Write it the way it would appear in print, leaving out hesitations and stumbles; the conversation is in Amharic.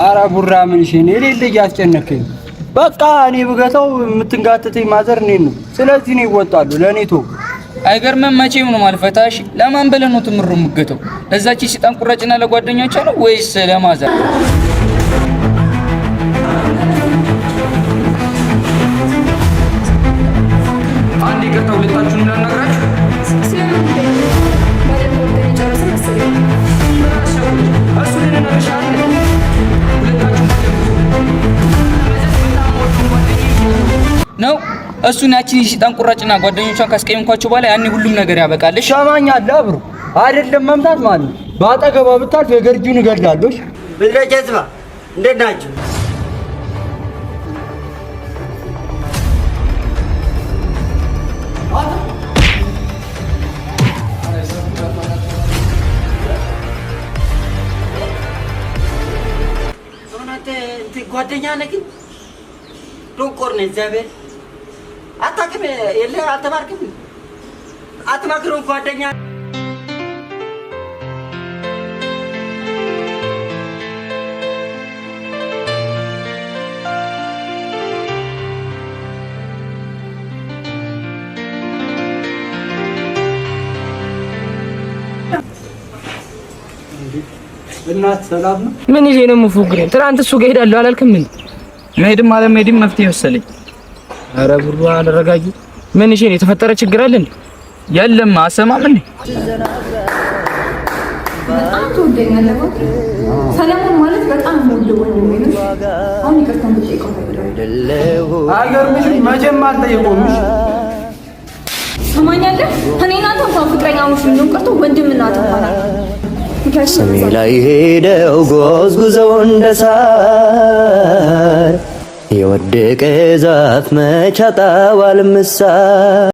አረ ቡራ ምን እሺ፣ እኔ የሌለ እያስጨነከኝ። በቃ እኔ ብገታው የምትንጋትተኝ ማዘር እኔን ነው። ስለዚህ እኔ ይወጣሉ ለእኔ ቶ አይገርምም? መቼም ነው ማልፈታሽ። ለማን ብለህ ነው ትምሩ የምገተው? ለዛች ሲጣን ቁራጭና ለጓደኞቿ ነው ወይስ ለማዘር? አንድ ይቅርታ፣ ሁለታችሁንም ላናግራችሁ። እሱ ልንነግርሽ አለ። ነው እሱን ያቺን የሰይጣን ቁራጭና ጓደኞቿን ካስቀየምኳቸው በኋላ ያኔ ሁሉም ነገር ያበቃልሽ። ሸማኛለህ አብሮ አይደለም መምታት ማለት ነው። በአጠገቧ ብታልፍ የገርጂውን እገድላለሁ። ምድረ ጀዝባ እንዴት ናችሁ? ጓደኛ ነህ ግን ዶንቆር ነህ። እግዚአብሔር አታውቅም፣ የለህ አልተማርክም፣ አትመክሩም ጓደኛ። እናት ሰላም ነው? ምን ይዤ ነው የምፎግረኝ? ትናንት እሱ ጋር እሄዳለሁ አላልክም? ምን መሄድም አለመሄድም መፍትሄ መሰለኝ። ኧረ ብሩ አልረጋጊ። ምን ይዤ ነው? የተፈጠረ ችግር አለ እንዴ? የለም፣ አሰማም እንዴ? በጣም ትወደኛለህ። ሰለሞን ማለት በጣም የምወደው ወንድሜ ነው። አሁን ይቅርታ እንድጠይቀው እፈልጋለሁ። አይገርምሽም? መቼም አልጠይቀውም። እሺ ሰማኛለህ? እኔና አንተ እንኳን ፍቅረኛሞች ልንሆን ቀርቶ ወንድምና እህት እንኳን አልሆንም። ምክንያቱም ሰሜ ላይ ሄደው ጎዝጉዘው እንደ ሳር የወደቀ ዛፍ መች ያጣዋል ምሳር።